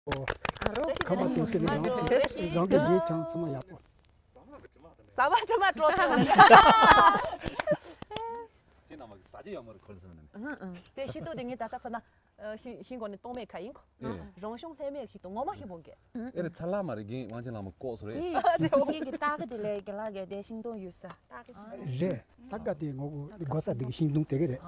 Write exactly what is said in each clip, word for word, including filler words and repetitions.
ཁམས་པ་དེ་སྲིད་རང་རང་གི་ཡིད་ཀྱང་ཚང་མ་ཡག་པོ། ཟ་བ་དྲི་མ་དྲོ་ཐལ། ཁྱེད་རྣམ་པ་གི་ཟ་རྒྱུ་ཡག་མོ་རེད་ཁོ་ཚོ་ནས། དེ་ཤིན་ཏུ་དེ་ངས་ད་ལྟ་ཁོ་ན་ཤིང་ཤིང་གོ་ནས་གཏོང་མེད་ཁ་ཡིན་ཁོ། རང་བྱུང་ལྷད་མེད་ཤིག་ཏུ་ངོ་མ་ཤིག་བོང་གི། ཨེ་རེད་ཚ་ལ་མ་རེད་རྒན་དབང་ཆེན་ལགས་མ་ལྐོག་སོ་རེད། དེ་ཁྱེད་ཀྱི་རྟ་གི་དེ་ལས་རྒན་ལགས་ཀྱི་དེ་ཤིང་སྡོང་ཡོད་ས། རྟ་གི་ཤིང་སྡོང་། རེད། ད་ག་དེ་ངོ་གོ་དགོ་ས་དེ་གི་ཤིང་སྡོང་དེ་གི་རེད།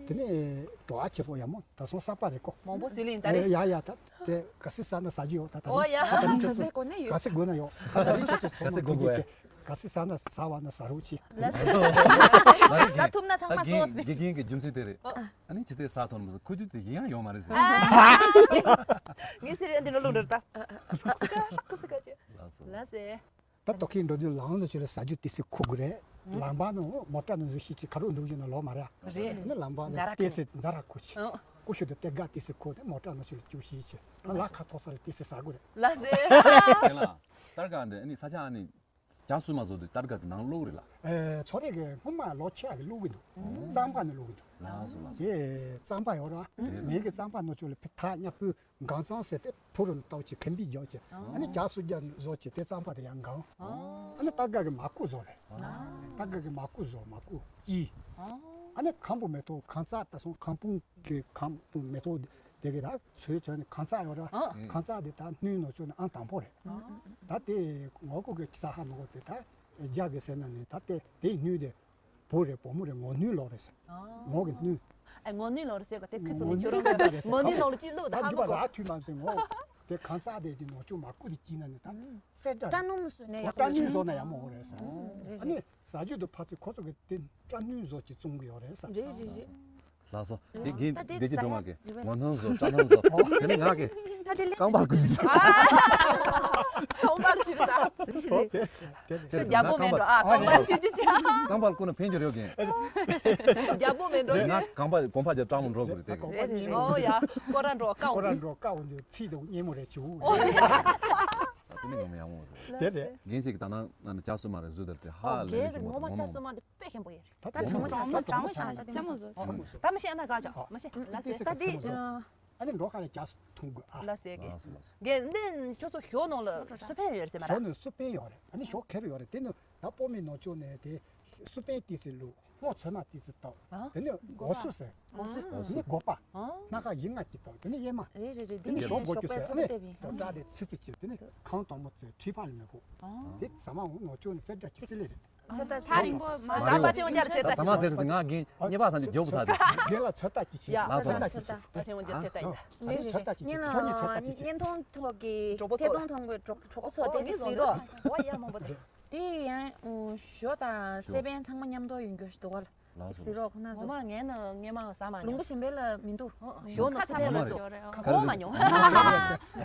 དེ་ནས་བྲོ་བ་ཆེ་པོ་ཡག་མོ་ད་སོང་གསར་པ་རེད་ཀོ། མང་པོ་ཟི་ལིང་ད་རེད། ཡ་ཡ་ད་དེ་ག་སི་ས་ན་ས་ཇི་ཡོད་ད་ད་ཨོ་ཡ། ད་ད་ནི་ཁྱོད་ཚོ་ག་སི་དགོས་ན་ཡོད་ད་ད་ནི་ཁྱོད་ཚོ་ཚོ་མ་ཐུག་གི་ཅེ་ག་སི་ས་ན་ས་བ་ན་ས་རུ་ཆེ། ལ་ས་ཐུབ་ན་ཚང་མ་ད་གིན་སོ་ཟེར། དགེ་རྒན་གྱི་རྒྱུ་མཚན་དེ་རེད། ཨ་ནི་ཇི་ལྟར་ས་ཐོན་མི་སོ་ཁུ་ཅུ་དེ་ཡིན་ཡང་ཡོད་མ་རེད་ཟེར། ངས་ཟེར་ཡ་འདི་ལོ་ལུག་འདྲ་ད། ཁུ་སི་ཀ་ཁུ་སི་ཀ་ཅེ། ལ་སོ། ལ་སེ། ད་ལྟོ་ཁའི་འགྲོ་དུས་ལམ་ལ་ཆུ་ལ་ཟ་རྒྱུ་ཏི་སི་ཁུག་གི་རེད། ལམ་བར་ནང་མོ་ཊ་ནང་བཟོ་ཤེས་ཀྱི་ཁ་རུ་འདུག་ཡིན་ན་ལོ་མ་ར། རེད། ནི་ལམ་བར་ནང་ཏི་སི་ཛ་ར་ཁུག་ཆེ། ཀུ་ཤུ་དུ་ཏེ་དགའ་ཏི་སི་ཁུག་དེ་མོ་ཊ་ནང་ཆུ་ལ་བཅུག་ཤེས་ཆེ། ལ་ཁ་ཐོག་ས་ལ་ཏི་སི་ཟ་དགོས་རེད། ལ་སེ། དེ་ལ་ཏར་ཀ་འདི་ནི་ས་ཆ་ནི་རྒྱ་སུ་མ་བཟོ་དུས་ཏར་ཀ་གི་ནང་བླུག་རེད་ལ། ཚོ་རེ་གི་སྔོན་མ་ལོ་ཆེ་གི་བླུག་གི་འདུག་གཙང་པ་ནི་བླུག་གི་འདུག་ལ་སོ་ལ་སོ། དེ་གཙང་པ་ཡོད་ར། མེ་གི་གཙང་པ་ནང་ཆུ་ལ་ཕི་ཐག་ཉག་པུ། གང་ཚང་ཟེར་ཏེ་ཕུ་རུ་ནི་ཏོག་ཅིག་ཁེམ་པི་རྒྱོག་ཅིག་ཨ་ནི་རྒྱ་སུ་རྒྱ་བཟོ་ཅིག་དེ་གཙང་པ་དེ་ཡང་གང་། ཨ་ནི་ཏ་དགའ་གི་མ་ཀུ་བཟོ་རེད། ཏ་དགའ་གི་མ་ཀུ་བཟོ་མ་ཀུ་ཅི། ཨ་ནི་ཁམ་བུ་མེ་ཏོག་གང་ཚ་ད་སོང་ཁམ་བུ་གི་ཁམ་བུ་མེ་ཏོག་དེ་གི་ད་ཚོའི་ཚོ་ནི་གང་ཚ་ཡོད་ར། གང་ཚ་དེ་ད་སྣུན་ནོ་ཆུ་ནི་ཨང་དང་པོ་རེད། ད་དེ་ངོ་ཀུ་གི་ས་ཧ་མ་གོ་དེ་ད་རྒྱ་གི་ཟེར་ན་ནི་ད་དེ་དེ་སྣུན་དེ། བུ་རེད་བུ་མོ་རེད་ངོ་སྣུན་ལོ་རེད་ཟེར། ངོ་གི་སྣུན། ཨ་ངོ་སྣུན་ལོ་རེད་ཟེར་ག་དེ་ཁུ་ཚུ་ནི་ཁྱོད་རང་ཟེར་ངོ་སྣུན་ལོ་ལ་ཅི་ལོ་ད་ཧ་མ་གོ་ད་ཐུས་མ་ཟེར་ངོ་དེ་གང་ས་དེ་དེ་ནོ་ཅུ་མ་ཀུ་དེ་ཅི་ན་ནི་ད་སེ་འདྲ་སྐྲ་སྣུམ་སུ་ནས་ཡག་པོ་སྐྲ་སྣུན་བཟོ་ན་ཡག་མོ་རེད་ཟེར། ཨ་ནི་ཟ་རྒྱུ་དུ་ཕ་ཚི་ཁོ་ཚོ་གི་དེ་སྐྲ་སྣུན་བཟོ་ཅི་བཙོང་གི་ཡོད་རེད་ཟེར། རེད་རེད་རེད། ལགས་སོ། དེ་རྒན་ད་དེ་བདེ་སྐྱིད་སྒྲོལ་མ་གི་ཟ་ཡ་ངོ་སྣུན་བཟོ་སྐྲ་སྣུམ་བཟོ་དེ་ནི་ང་གི་ད་དེ་ལེ་རྐང་པ་ཀུ་ཅི་ཟ། ཁོང་པར་ཞུ་རུ་ཟ། དེ་དེ་དེ་ཁྱོད་རྒྱལ་པོ་མེད་འགྲོ་ཨ། ཁོང་པར་ཞུ་ཅི་ཅི། རྐང་པར་ཀུ་ན་ཕན་གྱི་རེད་རྒན། རྒྱལ་པོ་མེད་འགྲོ་ཡིན། ང་རྐང་པ་གོམ་པ་རྒྱབ་སྐྲག་མོ་འགྲོ་དགོས་རེད་དེ་གི། རེད་རེད་རེད། ཨོ་ཡ། སྐོར་ར་འགྲོ་ཀའོ། སྐོར་ར་འགྲོ་ཀའོ་འདི་ཚིག་དང་སྙན་མོ་རེད་བྱུང་། ཨོ་ཡ། ད་དེ་ནི་ངོ་མ་ཡག་མོ་རེད། དེ་རེད། རྒན་ཚིག་གི་ད་ནང་ན་ནི་ལྕགས་སུ་མ་རེད་བཟོས་དེར་དེ་ཧ་ལས་རྒན་གི་ངོ་མ་ལྕགས་སུ་མ་དེ་དཔེ་ཞིམ་པོ་ཡིན། ད་དྲང་མོ་ཆགས་སོང་། དྲང་མོ་ཆགས་སོང་། ཆེན་མོ་བཟོ། ད་མི་ཤེས་ན་ག་ཅག་མ་ཤེས་ལ་ཟེར་གི། ད་དེ་ཨ་ནི་འགྲོ་ཁ་ལ་རྒྱ་སུ་ཐུང་དགོས་ཨ། ལ་ཟེར་གི། ལགས་སོ་ལགས་སོ། རྒན་འདི་ཁྱོད་ཚོ་ཞོ་ནང་ལ་སུ་ཕན་ཡོད་རེད་ཟེར་མ་ར། ཞོ་ནི་སུ་ཕན་ཡོད་རེད། ཨ་ནི་ཞོ་ཁེར་ཡོད་རེད། དེ་ནི་ད་སྤོ་མི་ནང་ཆོག་ནས་དེ་སུ་ཕན་ཏི་ཚི་ལུ་སྔོ་ཚོད་མ་ཏི་ཚི་ཏོ། ཨ། དེ་ནི་སྒོ་སུ་ཟེར། སྒོ་སུ། དེ་ནི་སྒོ་པ། ཨ། སྣ་ཁ་ཡིན་ང་ཅི་ཏོ། དེ་ནི་ཡེ་མ། རེད་རེད་རེད། དེ་ནི་ཞོ་སྒོ་ཅུ་ཟེར། ཨ་ནི་དྲོ་གྲ་དེ་ཚི་ཚི་ཅི། དེ་ནི་ཁང་དང་མོ་ཚོས་ཁྲི་ཕ་ལ་མི་ཕོ། ཨ། དེ་ཟ་མ་འོང་ནང་ཆོག་ནས་ཚེ་འདྲ་ཅི་ཚི་ལེ་རེད། ཚོད་ལྟ་ཚ་རིང་པོ་མ་མ་རེད། ལག་པ་ཆེན་པོ་རྒྱ་ལ་ཚོད་ལྟ། ཟ་མ་ཟེར་ཟེར་ང་རྒན་གཉིས་པ་ཐམས་ཅད་མགྱོགས་པོ་ཚ་དེ། རྒན་ལ་ཚོད་ལྟ་ཅི་བྱེད། ཡ། ལགས་སོ། ཚོད་ལྟ་ཚོད་ལྟ་ཚོད་ལྟ། ཨ་ཆེན་པོ་རྒྱ་ཚོད་ལྟ་ཡིན། ད་ནི་ཚོད་ལྟ་ཅི་བྱེད། ཁྱོད་ནི་ཚོད་ལྟ་ཅི་བྱེད། བརྙན་ཐུང་ཐོག་གི་གྲོགས་པོ་ཐད་གཏོང་ཐོག་གི་གྲོགས་གྲོགས་པོ་ཚོ་དེ་ཅིག་གཟིགས་རོགས། ཨོ་ཡ་མང་པོ་དེ། དེ་ཡང་ཞོ་དང་སེ་པན་ཚང་མ་མཉམ་དུ་ཡོང་རྒྱུ་ཞིག་འདུག་ག་ལ། ཅིག་གཟིགས་རོགས་ཁོ་ན་ཚོ། ངོ་མ་ངས་ནི་ངས་མ་ཟ་མ་མྱོང་། ལུང་པ་གཞན་པའི་ལ་མི་འདུག་ཞོ་ནི་ཁ་ཚ་མོ་ལ་ཞོ་རེད། གོ་མ་མྱོང་།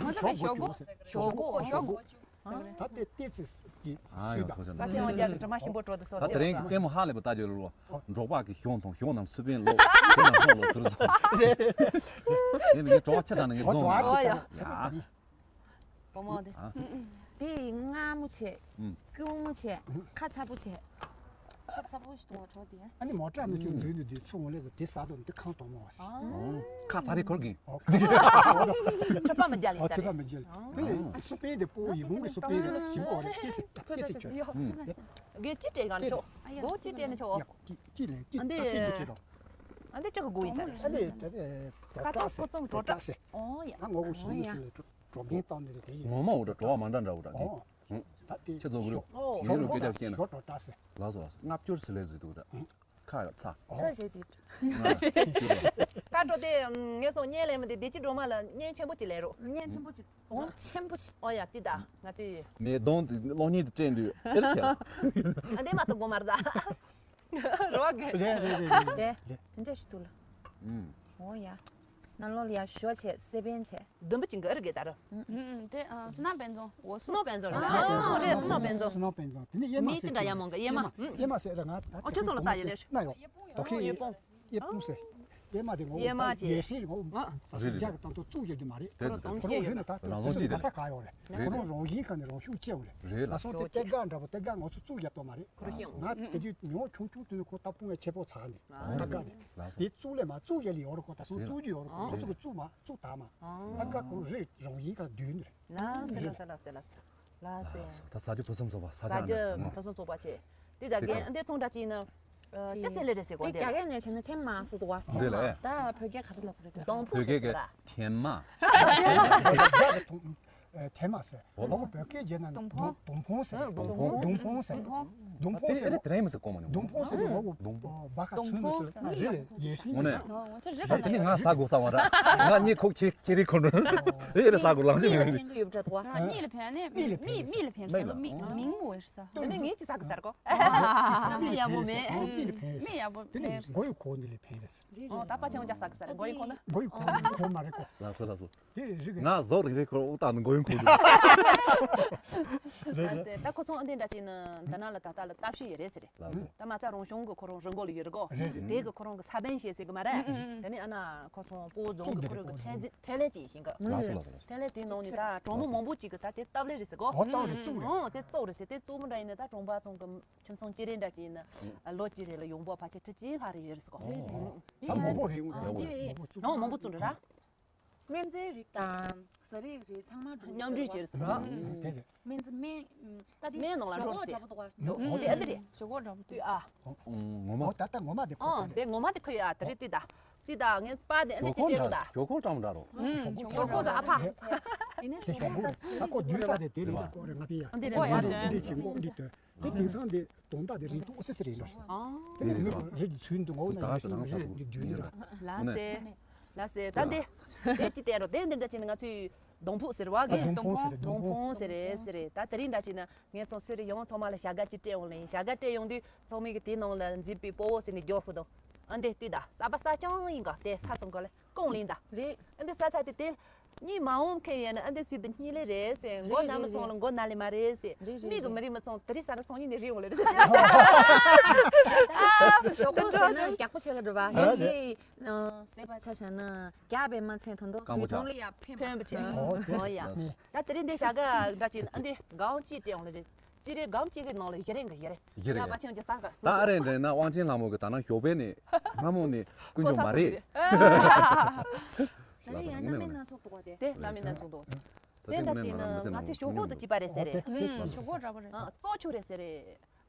ང་ཚོ་གི་ཞོ་སྒོ། ཞོ་སྒོ་ཞོ་སྒོ། ད་ལྟའི་ཏི་སི་གི་ཨ་སུས་ཡོ་ད་ཐོ་ས་ད་ཆེན་མོ་རྒྱ་གི་དྲི་མ་ཞིམ་པོ་དྲོ་དུ་སོ། ད་དེ་རིང་གི་ལྟད་མོ་ཧ་ལས་པ་ལྟ་རྒྱུ་རུ་འབྲོག་པ་གི་ཞོ་མཐོང་། ཞོ་རྣམས་སུ་པན་ལོག་ཞོ་རྣམས་ལོག་ལོག་དུ་རུ་སོ། དེ་ནི་ངས་གྲོགས་ཆེ་དང་ནི་ངས་རྫོང་ཨོ་ཡ། ཡ། བུ་མོ་དེ། ཨ། དེ་མངར་མོ་བྱས། ཨུམ། སྐྱུར་མོ་བྱས། ཁ་ཚ་པོ་བྱས། ཁ་ཚ་པོ་ཞིག་འདུག་བ་གྲོགས་དེ། ཨ་ནི་མོ་ཊ་ནི་ཅུང་འདུས་ནི་འདུས་ཚུར་འོང་ལས་དུ་དེ་ཟ་དོ་ནི་དེ་ཁང་དོ་མོ་བ་སི། ཨོ། ཁ་ཚ་རེ་འཁོར་གིན། ཨོ་ཁ་ཚ་རེ་འཁོར་གིན། ཨོ་ཁ་ཚ་རེ་འཁོར་གིན། ཨོ་ཚོད་པ་མི་རྒྱག་ལེ་ཨོ་ཚོད་པ་མི་རྒྱག་ལེ། ཨོ། དེ་སུ་པན་དེ་སྤོ་ཡི་ཧུང་གི་སུ་པན་རེད་ཞིམ་པོ་རེད་ཏི་སི་ཏི་སི་ཁྱོད། ཨུམ། དེ། གེ་ཅི་སྤྲད་ག་ནི་ཆོག་སྒོ་ཅི་སྤྲད་ནི་ཆོག་ཡ་ཀི་ཀི་ལེ་ཀི་ཨ་འདི། ཏ་ཚི་ཀི་ཅི་དང་། ཨ་འདི་ཅི་གི་སྒོ་ཡིན་ས་རེད། ཨ་འདི་དེ་དེ་ཀྲོ་ཀྲ་སེ་ཀྲོ་ཀྲ་སེ། ཨོ་ཡ། ང་ངོ་གུ་ཤིང་ཨོ་ཡ། ནི་ཤིང་ནི་ཀྲོ་ཀྲོ་གིན་བཏང་ནི་རེད་དེ་ཡིན། ངོ་མ་འོ་འདྲ་བྲོ་བ་མ་འདྲ་འདྲ་འོ་འདྲ་ཨོ། ད་དེ་ཁྱེད་ཚོ་གུ་རུ། ཨོ། ངེད་རུ་སྐད་ཆ་བཤད་ན། ཞོ་ཀྲོ་ཀྲ་སེ། ལགས་སོ་ལགས་སོ། ལྔ་བཅུར་ཟི་ལས་ཟི་འདུག་ད། ཁ་ཡ་ཚ། ཁ་ཞེ་ཅིག་ཀ་ཀྲོ་དེ་ངས་སོང་བརྙན་ལེན་མི་དེ་བདེ་སྐྱིད་སྒྲོལ་མ་ལ་བརྙན་ཆེན་པོ་ཅིག་ལེན་རོགས། བརྙན་ཆེན་པོ་ཅིག་ཨོ་ཆེན་པོ་ཅིག་ཨོ་ཡ་ཏི་ད་ང་ཚོས། མེ་གདོང་དེ་གློག་བརྙན་དེ་སྤྲད་འདུག་ཨེ་རེད་ཁྱེད། ཨ་འདི་མ་གཏོགས་གོ་མ་རེད་ད། རོགས་གི། རེད་རེད་རེད་རེད། དེ་དེ་འདྲ་ཞིག་འདུག་ལ། ཨུམ། ཨོ་ཡ། ནང་ལོགས་ལ་ཡ་ཞོ་བྱས་སེ་པན་བྱས། བདུན་པོ་ཅིག་འགའ་རེ་གེ་ད་ར། ཨུམ་ཨུམ་དེ་ཨ་སུ་ནང་པན་ཙོང་འོ་སུ་ནང་པན་ཙོང་ཨ་རེད། སུ་ནང་པན་ཙོང་སུ་ནང་པན་ཙོང་དེ་ནི་ཡེ་མ་མི་ཅི་འདྲ་ཡ་མོང་གི་ཡེ་མ། ཡེ་མ་ཟེར་ར་ང་ད་ཨོ་ཁྱོད་ཚོ་ལ་ལྟ་ཡོད་ལེ། ན་ཡོ། དོ་ཁེ་ཡེ་སྤུང་། ཡེ་སྤུང་ཟེར། གཡེར་མ་དེ་ངོ་གཡེར་མ་བོ་ཅིག་ཡེ་ཤེས་རེད་ངོ་། ཨ། ད་སོ་རེད་རྒྱ་རེད། གི་ཏང་ཏོ་བཙུགས་རྒྱབ་ཀྱི་མ་རེད། དེ་ཁོ་རང་རེད། གཏོང་ཁོ་རང་ཤེས་རེད་ན་ད་རང་དེ་སོ་བཟོ་ག་ས་ག་ཡོད་རེད། རེད་ཁོ་རང་རེད། རང་བཞིན་ག་ནས་རང་ཤུགས་ཆེ་བ་རེད། རེད་ལ་ལ་སོ་དེ་ཤོག་ཏེ་ཅིག་ག་འདྲ་པོ་ཏེ་ག་ང་ཚོ་བཙུགས་རྒྱབ་ཏོ་མ་རེད། ཁོ་རང་ཤེས་ང་དེ་དུས་ཉོ་ཆུང་ཆུང་དུས་ནས་ཁོ་ད་དཔུང་བའི་ཆེ་པོ་ཚ་ནས། ཨ། ད་ག་ནས་ལ་སོ་དེ་བཙུགས་ལས་མ་བཙུགས་རྒྱབ་ལ་ཡོད་རེད། ཁོ་ད་སོ་རེད། བཙུགས་རྒྱུ་ཡོད་རེད། ཁོ་ང་ཚོ་གི་བཙུགས་མ་བཙུགས་ད་མ། ཨ། ད་ག་ཁོ་རང་རེད། རང་བཞིན་ག་བསྡུས་ནས་རེད། ལ་སེ་ལ་སེ་ལ་སེ་ལ་སེ། ལ་སེ། ད་ས་རྒྱུ་ཕུན་སུམ་ཚོགས་པ་ས་ས་ཆ་རྒྱུ་ནས། ཕུན་སུམ་ཚོགས་པ་ཆེ། དེ་ད་དེ་རྒན་འདི་ཚོང་འདྲ་ཅིག་ཡིན་ན། ཨ། ཅི་ཟེར་ལེ་རེད་ཟེར་གོ་དེ་དེ། རྒྱ་སྐད་ནས་བྱས་ན་ཐེན་མ་སུ་དུ་བ། འདི་ལས། ད་བོད་སྐད་ག་རེ་ལབ་རེད་ད། སྡོང་ཕུ་བོད་སྐད་ཟེར་གི་ལ། ཐེན་མ། ཐེན་མ་ཟེར། འོ། བོད་སྐད་བརྗེད་ན་སྡོང་ཕུ། སྡོང་ཕུ་ཟེར། སྡོང་ཕུ། སྡོང་ཕུ་ཟེར། སྡོང་ཕུ་ཟེར། དེ་དེ་རིང་མི་ཟེར་གོ་མ་མྱོང་། སྡོང་ཕུ་ཟེར་ནི་འོ། སྡོང་ཕུ། བ་ཁ་ཚུན་ནི་ཚུ་རེད་ཡེ་ཤེས། དངོས་གནས། ཨ། དེ་ནི་ང་ཟ་དགོས་ས་མ་རེད། ང་གཉིད་ཁུག་ཁྱེད་ཁྱེད་རིག་ཁོ་ནོ། ཨེ་རེད། ཟ་དགོས་ལངས་ཅི་མི་རིག་མིང་དུ་ཡོད་པ་འདྲ་འདུག་བ། མིག་ལ་ཕན་ནས། མིག་ལ་ཕན་མིག་ལ་ཕན་ཟེར། མིག་ལ། མིག་མིག་མོ་ཟེར་ས། དེ་ནི་ངས་ཅི་ཟ་གི་ཟེར་གོ། མིག་ཡག་པོ་མེད། མིག་ལ་ཕན་ཟེར། མིག་ཡག་པོ་ཕན་ཟེར། དེ་ནི་མགོ་ཡི་གོང་འདི་ལ་ཕན་རེད་ཟེར། ཨོ། ད་པ་ཆེན་ཡང་ཟ་གི་ཟེར། མགོ་ཡི་གོང་ན། མགོ་ཡི་གོང་ན་གོང་མ་རེད་གོ། ལགས་སོ་ལགས་སོ། དེ་རེད་རེད། ང་ཟོག་རེ་རེ་ཁོ་ཨུ་ཏང་ནི་མགོ་ཡི་གོང་དུ། རེད་རེད། ད་ཁོ་ཚོ་ཨ་འདི་འདྲ་ཅིག་ནི་འདི་ན་ལ་ད་ལྟ་ལ་སྟབས་ཤེས་ཡོད་རེད་ཟེར་རེད། ལགས་སོ། ད་མ་ཚད་རང་གཞུང་གི་ཁོ་རང་རི་མགོ་ལ་ཡོད་རེད་གོ། རེད་རེད། དེ་གི་ཁོ་རང་གི་ས་བོན་ཞེས་ཟེར་གི་མ་རེད། ཨུ་ཨུ། དེ་ནི་ཨ་ན་ཁོ་ཚོ་སྤོ་རྫོང་གི་ཁོ་རང་གི་ཐོན་ཐོན་ལས་ཅིག་ཡིན་གི། ལགས་སོ་ལགས་སོ་ལགས་སོ། ཐོན་ལས་དེའི་ནང་ནས་ད་གྲོང་མི་མང་པོ་ཅིག་གི་ད་དེ་སྟབས་ལེགས་རེད་ཟེར་གོ། ཨོ་སྟབས་རེད་བཙུགས་རེད། ཨོ་དེ་བཙུགས་རེད་ཟེར། དེ་བཙུགས་མི་འདྲ་ཡིན་ན་ད་གྲོང་པ་ཚང་གི་ཁྱིམ་ཚང་གཅིག་རེ་འདྲ་ཅིག་ཡིན་ན་ལོ་གཅིག་རེ་ལ་ཡོང་འབབ་ཕལ་ཆེར་ཁྲི་གཅིག་ལྷག་རེ་ཡོད་རེད་ཟེར་གོ། ཨོ་ད་མང་པོ་རེད་ཡོང་རེད། ཨོ་མང་པོ་བཙུགས་རེད་ར། སྨན་རྩྭའི་རིགས་དང་ཟ་རིགས་རིགས་ཚང་མ་འགྲོ་མཉམ་འདྲེས་བྱས་ཟེར་རོ། ཨ་དེ་རེད། སྨན་རྩྭ་སྨན། ད་དེ་སྨན་ནང་ལ་ཞོག་ཁོག་འགྲོ་འདྲ་པོ་འདུག་བ། ཨོ་དེ་ཨ་འདི་རེད། ཞོག་ཁོག་འདྲ་པོ་འདུག་ཨ། ངོ་མ། ཨོ་ད་ལྟ་ངོ་མ་དེ་ཁོ་ཨ་དེ་རེད། དེ་ངོ་མ་དེ་ཁོ་ཡོད་ཨ། དེ་རེད་དེ་ད། དེ་ད་ངས་པ་དེ་ཨ་འདི་ཅི་སྤྲད་རོ་ད། ཞོག་ཁོག་འདྲ་པོ་འདྲ་རོ། ཞོག་ཁོག་འདྲ་པོ་ད་ཨ་ཕ། ཡིན་ན་ཞོག་ཁོག་ད་ཁོ་བསྡུས་ས་དེ་དེ་རེད། ད་ཁོ་རེ་ང་པི་ཡ། འདི་རེད། ཨོ་ཡ་འདི་འདི་ཅི་མགོ་འདི་དོན། དེ་དེང་སང་དེ་དོན་དག་དེ་རིང་ཏོག་སེ་སེ་རེད་ལོ། དེ་ནི་མི་རེ་གི་ཚུལ་འདི་ངོ་བོ་ན་ཡང་ཞིག་མི་རེ་འདི་བསྡུས་ནི་ར། ལ་སེ། ལ་སེ་ད་འདི། དེ་ཅི་བལྟས་རོ་དེ་འདི་འདྲ་ཅིག་ནི་ང་ཚོའི་སྡོང་ཕུག་ཟེར་བ་གི། སྡོང་ཕུང་ཟེར་རེད། སྡོང་ཕུང་ཟེར་རེད་ཟེར་རེད། ད་དེ་རིང་འདྲ་ཅིག་ན་ངས་ཚོང་སུ་རེ་ཡོང་ཚང་མ་ལ་ཞྭ་སྒ་ཅིག་སྤྲད་ཡོང་ལེ་ཡིན། ཞྭ་སྒ་སྤྲད་ཡོང་དུས་ཚང་མས་གི་དེའི་ནང་ལ་འཛིན་པའི་སྤོ་བོ་ཟེར་ནས་རྒྱོ་ཧུ་དོ། ཨ་འདི་ལྟོས་ད་ས་པ་ས་ཅང་ཡིན་ག་དེ་ས་སོང་ག་ལེ། ཀོང་ལིན་ད། རེད། ཨ་འདི་ས་ཚ་དེ་དེ། གཉིས་མ་འོང་མཁན་ཡོད་ན་ཨ་འདི་སུས་དེ་གཉིས་ལས་རེད་ཟེར། མགོ་ན་མི་ཚོང་ལ་མགོ་ན་ལས་མ་རེད་ཟེར། རེད་རེད། མིག་གི་མི་རིག་མི་ཚོང་དེ་རིང་ས་ར་སོང་ཉིན་ནས་རིག་འོང་ལེ་རེད་ཟེར། ཞོག་ཁོག་ཟེར་ན་རྒྱག་པོ་བྱེད་གི་འགྲོ་བ། ཨ་ཧེ་ཧེ། ཟེར་བ་ཆ་བཞག་ན་རྒྱག་པའི་མ་ཚད་དོན་དུ་སྐམ་པོ་ཡིད་ཆགས། ཐོང་ལ་ཡ་ཕན་པ། ཕན་པ་བྱེད། ཨོ་དེ། ཨོ་ཡ། ད་དེ་རིང་འདི་ཞྭ་སྒ་འདྲ་ཅིག་ཨ་འདི་སྒང་གཅིག་སྤྲད་འོང་ལེ་རེད། གཅིག་རེད། སྒང་གཅིག་གི་ནང་ལ་བཞི་རེ་འགའ་བཞི་རེ། བཞི་རེ་ཡ། ད་ཨ་རེ་འདྲ་ན་དབང་ཆེན་ལྷ་མོ་གི་ད་ན་ཞོགས་པའི་ནས་སྔ་མོ་ནས་ཀུན་འབྱུང་མ་རེད། ལ་ལ་ཡང་སྣ་མིན་སྣ་ཚོགས་འདུག་བ་དེ། དེ་སྣ་མིན་སྣ་ཚོགས་འདུག་དེ་འདྲ་ཅིག་ན་ང་ཚོས་ཞོག་ཁོག་ཏུ་སྐྱིད་པ་རེད་ཟེར་རེད། ཞོག་ཁོག་འདྲ་པོ་རེད། ཙོག་ཆུ་རེད་ཟེར་རེད།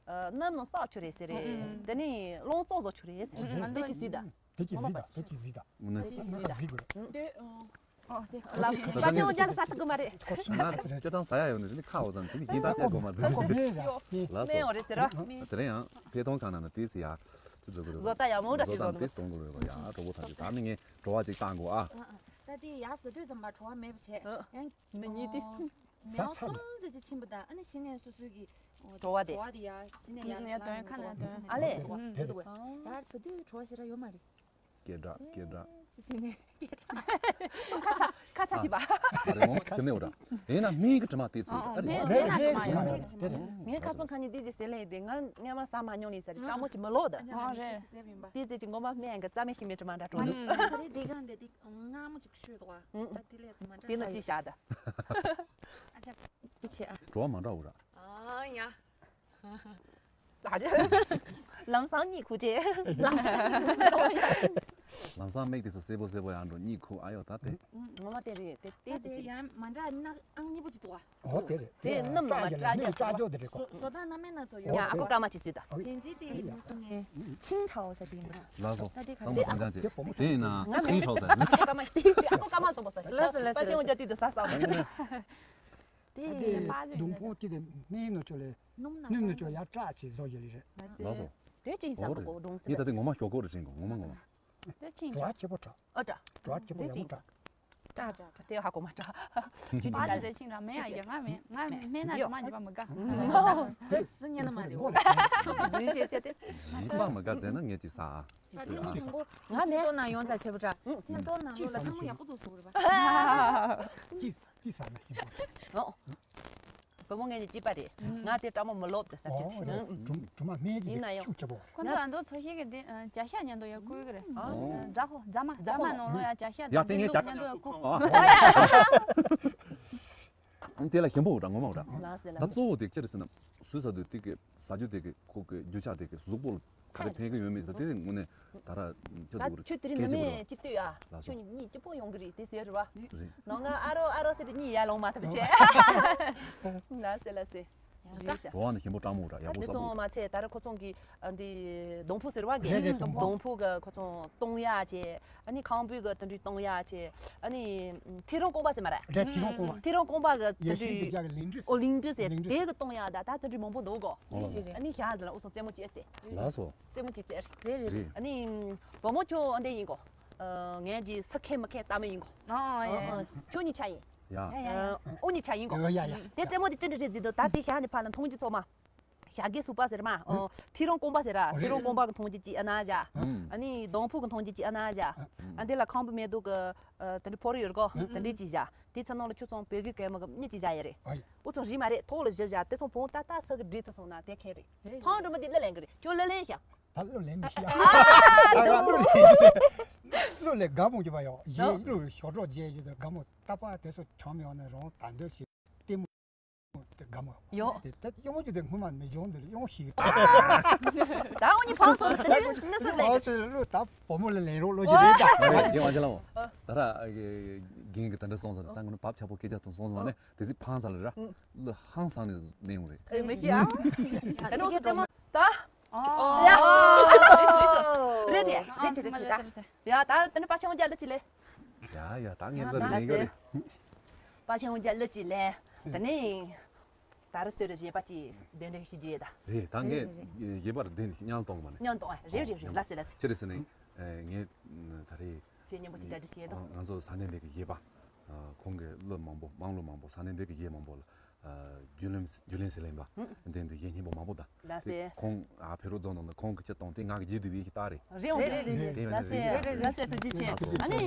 གནམ་ནང་སག་ཆུ་རེད་ཟེར་རེད། དེ་ནས་རླུང་ཙོག་ཙོག་ཆུ་རེད་ཟེར་རེད། དེ་ཅི་ཟིག་ད། དེ་ཅི་ཟིག་ད། དེ་ཅི་ཟིག་ད། ཟིག་དགོས། ཨོ་དེ། ལ་པ་ཆེན་འོ་ཅག་ས་ཐུག་གི་མ་རེད། ཁོ་སུ་ང་ཅི་རེད། ཅི་དང་ཟ་ཡ་ཡོད་ནི་དེ་ནི་ཁ་འོ་ཙམ་དེ་ནི་ཡིན་ད་ཅི་དགོས་མ་རེད། ཁོ་མེད་ར། ལ་སོ། མེད་འོ་རེད་ཟེར་ར། དེ་རིང་ཡང་ཐད་གཏོང་ཁང་ནང་ན་དེ་ཚེ་ཡ་ཅི་བཟོ་གི་རེད། བཟོ་ལྟ་ཡག་མོ་འདྲ་ཅིག་བཟོ་ལྟ་དེ་གཏོང་གི་རེད་ཡ། གྲོགས་པོ་ཐམས་ཅད་ད་ནི་ངས་བྲོ་བ་ཅིག་བཏང་དགོས་ཨ། ད་དེ་ཡ་ཟ་དུས་ཙམ་པ་བྲོ་བ་མེད་པ་བྱས་ཡང་མི་གཉིས་དེ། མེའང་གསུམ་ཙམ་ཅིག་ཕྱིན་པ་དང་ཨ་ནི་གཞི་ནས་སོ་སོའི་གི་བྲོ་བ་དེ། བྲོ་བ་དེ་ཡ་གཞི་ནས་ཡ་ཡ་དོན་ཁ་ན་དོན་ཨ་ལས། ཡ་ཟ་དུས་བྲོ་བ་ཞེ་དྲག་ཡོད་མ་རེད། སྐད་གྲགས་སྐད་གྲགས། ཙི་ཙི་ནས་སྐད་གྲགས། ཁ་ཚ་ཁ་ཚ་གི་པ། ཨ་རེ་མོ་དེ་མེད་འོ་ར། ཡིན་ན་སྨན་གྱི་དྲི་མ་དེ་ཚོ་ཨ་རེ། རེད་རེད་རེད་རེད། ངས་ཁ་ཚོན་ཁ་ཉིན་དེ་ཅི་ཟེར་ལེ་དེ་ང་སྔ་མ་ཟ་མ་མྱོང་ལེ་ཟེར་སྐྲག་མོ་ཅི་མི་ལོག་ད། ཨ་རེད། དེ་ཙི་ཅི་ངོ་མ་སྨན་གི་རྩ་མེད་ཤི་མེད་དྲི་མ་འདྲ་གྲོགས་འདུག་ཨ་རེ་དེ་གང་དེ་དེ་སྔ་མོ་ཅིག་ཤོད་དོ། ད་དེ་ལས་ཙི་མ་འདྲ་དེ་ནི་ཅི་བྱ་ད། ཨ་ཅག་དེ་ཆེ་ཨ། བྲོ་བ་མ་འདྲ་འོ་ར། ཨ་ཡ། ལམ་སང་གཉིད་ཁུག་ཅེས། ལམ་སང་གཉིད་ཁུག་ཅེས། ལམ་སང་མིག་དེ་ཚོ་སེར་པོ་སེར་པོ་ཡང་འགྲོ་གཉིད་ཁུག་ཨ་ཡོ་ད་དེ། ངོ་མ་དེ་རེད་དེ་དེ་ད་ཅི་དེ་ཅི། ཡང་མ་འདྲ་ནག་ཨང་གཉིས་པོ་ཅིག་འདུག་ཨ། ཨོ་དེ་རེད་དེ་རེད། སྣུམ་ནང་མ་བཀྲ་རྒྱ་ནི་བཀྲ་ཅོ་དེ་རེད་ཁོ། བཟོ་ལྟ་སྣ་མིན་སྣ་ཚོགས་ཡོད། ཡ་ཨ་ཁོ་སྐར་མ་ཅིག་བཟོས་ད། དེ་འཛི་དེ་ཡིན་སོང་ངས་ཆིང་ཁྲའོ་ཟེར་དེ་ཡིན་པ། ལགས་སོ། ད་དེ་ག་ཚང་མ་རེད། ཚང་ཚང་ཅེ་དེ་ཡིན་ན་ང་ཆིང་ཁྲའོ་ཟེར། ཨ་ཁོ་སྐར་མ་དེ་ཨ་ཁོ་སྐར་མ་དུ་བཟོས། ལགས་སོ་ལགས་སོ། པ་ཅིང་འོ་ཅག་དེ་དུ་ཟ་ཟ་བ། དེ་སྡོང་ཕུང་དེ་དེ་སྨན་ནོ་ཅོ་ལེ། སྣུམ་ནོ་ཅོ་ཡ་བཀྲ་ཆེ་བཟོ་ཡོད་ལེ་རེད། ལགས་སོ། དེ་ཅིང་ཟ་གོ་གོ་སྡོང་ངས་ད་དེ་ངོ་མ་ཞོག་གོ་རེ་དྲན་གོ་ངོ་མ་ངོ་མ། དེ་ཅིང་ཟ་གོ་བྲོ་བ་ཆེ་པོ་བྲ། ཨ་བྲ། བྲོ་བ་ཆེ་པོ་ཡག་པོ་བྲ། བྲ་བྲ་བྲ། དེ་ཧ་གོ་མ་བྲ། ཅི་ཅི་ཟ་ལེ། དེ་ཅིང་ར་མེ་ཡ་ཡ་ང་མེ་ང་མེ་ན་ཅི་མ་ཉི་པ་མི་དགའ། དེ་སི་ཉན་ན་མ་རེད་འོ། འཛིན་ཤེས་བྱ་དེ། ཉི་པ་མི་དགའ་ཟེར་ན་ངས་ཅི་ཟ། ད་དེ་མ་མང་པོ་ང་མེ་ཏོ་ན་ཡོང་ཚ་ཆེ་པོ་བྲ། ཁྱེད་ཏོ་ན་ལོ་ལ་ཚང་མ་ཡག་པོ་འདུག་ཟེར་བ་རེད་པ། ཅི་ཅི་ཟ་ན་ཤེས་པོ། ཨོ། བུ་མོ་ངེད་གཉིས་གཅིག་པ་རེད། ང་དེ་སྤྲང་མོ་མི་ལོབ་དེ་ས་ཨོ་ཁྱེད་ཨོ་རེད། སྒྲུང་སྒྲུང་མ་སྨན་དེ་ཡིན་ན་ཡང་ཤུགས་ཆེ་པོ། ཁོ་ཚོ་ཨ་མདོ་ཚོ་ཤེས་གི་དེ་ཨ་ཇ་ཤ་ཉན་དུ་ཡ་བསྐུལ་གི་རེད། ཨ་ཨོ། ཇ་ཧོ་ཇ་མ་ཇ་མ་ནང་ལོ་ཡ་ཇ་ཤ་ཡ་དེ་ངས་ཇ་ཉན་དུ་ཡ་བསྐུལ། ཨ་དེ་ལ་ཞིམ་པོ་འདྲ་ངོ་མ་འདྲ། ལགས་སེ་ལགས་ད་སེ། གཙོ་བོ་དེ་ཅི་རེད་ཟེར་ན། ཟུར་ཟ་དུས་དེ་གི་ཟ་རྒྱུ་དེ་གི་ཁོ་གི་རྒྱུ་ཆ་དེ་གི་གཟུགས་པོ་ལ་ག་རེ་ཕན་གི་ཡོད་མེད་ཟེར་དེ་དངོས་གནས་ད་ར་ཁྱོད་ད་ཚོ་ཁྱོད་དེ་རིང་ནི་མེད་ཅི་ལྟོས་ཨ། ལགས་སོ། ཁྱོད་གཉིས་སྐྱིད་པོ་ཡོང་གི་རེད་དེ་ཟེར་རེད་བ། རེད། ནང་ང་ཨ་རོ་ཨ་རོ་ཟེར་དེ་གཉིས་ཡར་ལོང་མ་ཐུབ་བྱས། ལགས་སེ་ལགས་སེ། རེད་ཤག་འགྲོ་བ་ནི་ཞིམ་པོ་སྤྲང་མོ་འདྲ་ཡག་པོ་ཨ་དེ་ཟ་ཚོ་དགོས། མ་ཚད་ད་ར་ཁོ་ཚོང་གི་ཨ་འདི་སྡོང་ཕུ་ཟེར་བ་གི། རེད་རེད་སྡོང་ཕུ། སྡོང་ཕུ་གི་ཁོ་ཚོང་གཏོང་ཡག་བྱས། ཨ་ནི་ཁང་པའི་གི་དེ་འདྲའི་གཏོང་ཡག་བྱས། ཨ་ནི་ཐེའུ་རང་ཀོང་པ་ཟེར་མ་རེད། རེད་ཐེའུ་རང་ཀོང་པ། ཐེའུ་རང་ཀོང་པ་གི་དེ་ཡེ་ཤུའི་འདྲའི་གི་ཅག་གི་ལིང་ཏྲི་ཟེར། ཨོ་ལིང་ཏྲི་ཟེར། ལིང་ཏྲི་དེ་ཟེར། གི་གཏོང་ཡག་ད་ད་དེ་འདྲའི་མང་པོ་འདུག་གོ། ཨོ་ལགས་སོ། ཨ་ནི་ཞག་ཟེར་ལ་འུ་ཚོ་རྩེད་མོ་བྱས་རྩེ། ལགས་སོ། རྩེད་མོ་བྱས་རྩེ་རེད། རེད་རེད། ཨ་ནི་བུ་མོ་ཁྱོད་ཨ་འདྲ་ཡིན་གོ། ཨ་ངས་ཀྱི་ས་ཁེ་མ་ཁེ་ལྟ་མི་ཡིན་གོ། ཨ་ཡ་ཡ། ཁྱོད་གཉིས་ཆ་ཡིན། ཡ། ཡ་ཡ་ཡ། ཨ་འུ་གཉིས་ཆ་ཡིན་གོ། ཡ་ཡ་ཡ། དེ་རྩེད་མོ་དེ་ཅི་འདྲ་རེད་ཟེར་དུས་ད་དེ་ཞག་ནས་ཕར་ལ་མཐོང་རྒྱུ་ཚང་མ། ཞག་གི་སུ་པ་ཟེར་མ། ཨོ། ཐེའུ་རང་ཀོང་པ་ཟེར་ར། ཨོ་ཐེའུ་རང་ཀོང་པ་གི་མཐོང་རྒྱུ་ཅིག་ཨ་ན་བཞག་ཨ་ནི་སྡོང་ཕུ་གི་མཐོང་རྒྱུ་ཅིག་ཨ་ན་བཞག་ཨ་འདི་ལ་ཁང་པ་མེ་ཏོག་གི་ཨ་དེ་འདྲ་ཕོར་ཡོད་གོ། དེ་འདྲ་ཅིག་བཞག་དེ་ཚོ་ནང་ལ་ཁྱོད་ཚོ་བོད་གི་གད་མོ་གི་མི་ཅིག་བཞག་ཡ་རེད། ཨོ་ཡ། འུ་ཚོ་རིག་མ་རེད། ཐོག་ལ་བཞི་བཞག་དེ་ཚོ་བོང་ཏ་ཏ་ས་གི་འདྲེ་དུ་སོང་ན་དེ་ཁེ་རེད། ཕང་འགྲོ་མ་དེ་ལ་ལེན་གི་རེད། ཁྱོད་ལ་ལེན་ཤག་ད་ལོ་ལེན་མི་ཤེས་ཡ། ཨ་ད་ལོ་ལེན་གི་རེད། ལོ་ལེན་དགའ་མོ་རྒྱུ་བ་ཡོ། ཡེ་ལོ་ཞོ་ཏྲོ་རྒྱས་ཡོད་དགའ་མོ་ཏ་པ་དེ་ཚོ་བྱོམ་ཡོང་ནས་རོང་ད་འདོད་ཞིག་ལྟད་མོ། དེ་དགའ་མོ། ཡོ། དེ་ད་གཡོང་རྒྱུ་དེ་སྔོན་མ་མི་འཇོན་འདི་ལ་གཡོང་ཞིག་ད་འོ་ནི་ཕངས་སོང་། དེ་ནི་སུ་ལས། ཨོ་ཚེ་རུ་ད་བུ་མོ་ལ་ལེན་རོགས་ལོ་རྒྱུ་རེད་ད། མ་རེད་དེ་ང་ཅི་ལ་འོ། ད་ར་རྒན་གི་ད་འདྲ་སོང་ཙང་ད་ང་ནི་བབ་ཆགས་པོ་སྐད་ཆ་ཐོན་སོང་ཙང་ནས་དེ་སི་ཕངས་ཙང་ལ་ར་ལ་ཧང་སང་ནས་ལེན་རེད། ཨེ་མི་ཤེས་ཨ། ད་ནི་སུ་ཙེ་མོ་ད། ཡ། རེད་དེ། རེད་དེ་རེད་དེ་ད། ཡ་ད་ད་ནི་པ་ཆེན་མོ་རྒྱ་ལ་ཅི་ལས། ཡ་ཡ་ད་ངས་ལ་ལེན་གི་རེད། པ་ཆེན་མོ་རྒྱ་ལ་ཅི་ལས། ད་ནི། ད་རེས་སེ་རེ་བཞེས་པ་ཅིག་གདན་འདྲེན་ཞུ་རྒྱུ་ཡོད་ད། རེད་ད་ངས་རེད་རེད་རེད། བཞེས་པར་གདན་མཉམ་གཏོང་མ་ནི། མཉམ་གཏོང་ཨ་རེད་རེད་རེད། ལགས་སེ་ལགས་སེ། ཅི་རེད་ཟེར་ནས་ངས་ད་རེས་ཁྱེད་མཉམ་པོ་ཅིག་གྲ་སྒྲིག་བྱས་འདུག་ང་ཚོ་ས་གནས་འདི་གི་གཞས་པ་ཁོང་གི་གླུ་མང་པོ་དམངས་གླུ་མང་པོ་ས་གནས་འདི་གི་གཞས་མང་པོ་ལ་རྒྱུས་ལོན་རྒྱུས་ལོན་ཟེར་ལེན་པ་འདི་འདི་གཞས་སྙན་པོ་མང་པོ་ད། ལགས་སེ། ཁོང་ཨ་ཕེ་རོ་རྫོང་ནང་ནས་ཁོང་གི་ཅི་གཏོང་དེ་ང་གི་རྗེས་དུ་བའི་ཞིག་ལྟ་རེད། རེད་འོང་རེད་རེད་རེད། ལགས་སེ་ལགས་སེ་ཐུགས་རྗེ་ཆེ། ཨ་ནི་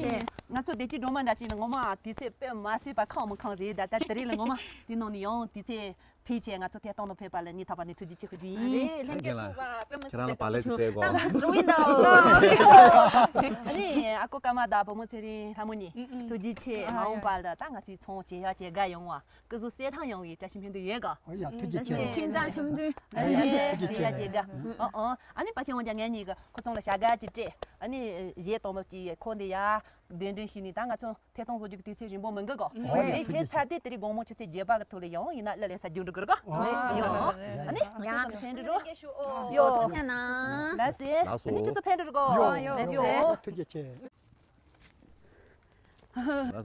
ང་ཚོ་བདེ་སྐྱིད་སྒྲོལ་མ་འདྲ་ཅིག་ནི་ངོ་མ་དུས་ཚོད་དཔེ་མ་སྲིད་པ་ཁག་མི་ཁག་རེད་ད་ད་དེ་རིང་ལ་ངོ་མ་དེ་ནང་ནས་ཡང་དུས་ཚོད་ཕུལ་བྱས་ང་ཚོ་ཐད་གཏོང་དུ་ཕེབས་པ་ལ་སྙིང་ཐག་པ་ནས་ཐུགས་རྗེ་ཆེ་ཞུ་རྒྱུ་ཡིན། རེད་ལྷན་རྒྱས་ཐུག་པ་དཔེ་མ་ཁྱེད་རང་ལ་བག་ལེབ་ཅིག་སྤྲད་དགོས། ད་འགྲོ་ཡིན་ད། ཨ་ནི་ཨ་ཀོ་ཀརྨ་དང་བུ་མོ་ཚེ་རིང་ལྷ་མོ་གཉིས་ཐུགས་རྗེ་ཆེ། མ་འོངས་པ་ལ་ད་ང་ཚོའི་ཚོང་ཇེ་ཡག་ཇེ་དགའ་ཡོང་བ། སྐུ་གཟུགས་གསལ་ཐང་ཡོང་བའི་བཀྲ་ཤིས་སྨོན་འདུན་ཡོད་ག། ཨོ་ཡ་ཐུགས་རྗེ་ཆེ། ཁྱིམ་ཚང་ཆེ་མཐུན། ཨ་ནི་ཐུགས་རྗེ་ཆེ། ཨོ་ཨོ། ཨ་ནི་པ་ཆེན་དབང་རྒྱལ་ངེད་གཉིས་ཀྱིས་ཁོ་ཚང་ལ་བྱ་དགའ་ཅིག་སྤྲད། ཨ་ནི་གཞས་གཏོང་ཐབས་ཀྱི་ཁོ་འདི་ཡ་གདན་འདྲེན་ཞུས་ནས་ད་ང་ཚོ་ཐད་གཏོང་བཟོ་རྒྱུ་གི་དུས་ཚོད་རིང་པོ་མི་འགོར་གོ། ཨོ་ཡ་རེད་ཐུགས་རྗེ་ཆེ། བྱས་ཚར་དུས་དེ་རིང་དགོང་མོ་ཆུ་ཚོད་བརྒྱད་པ་གི་ཐོག་ལ་ཡང་ཡིན་ན་གླུ་ལེན་ས་རྒྱུ་འགྲོ་གི་རེད་གོ། ཨོ་ཡ་ཡ་ཡ། ཨ་ནི་ང་ཚོ་ཕན་འགྲོ་རོགས། ཡོ། ཐུགས་རྗེ་ཆེ་གནང་། ལགས་སེ། ལགས་སོ། ཨ་ནི་ཁྱོད་ཚོ་ཕན་འགྲོ་གོ། ཡོ། ཡོ། ལགས་སེ། ཐུགས་རྗེ་ཆེ།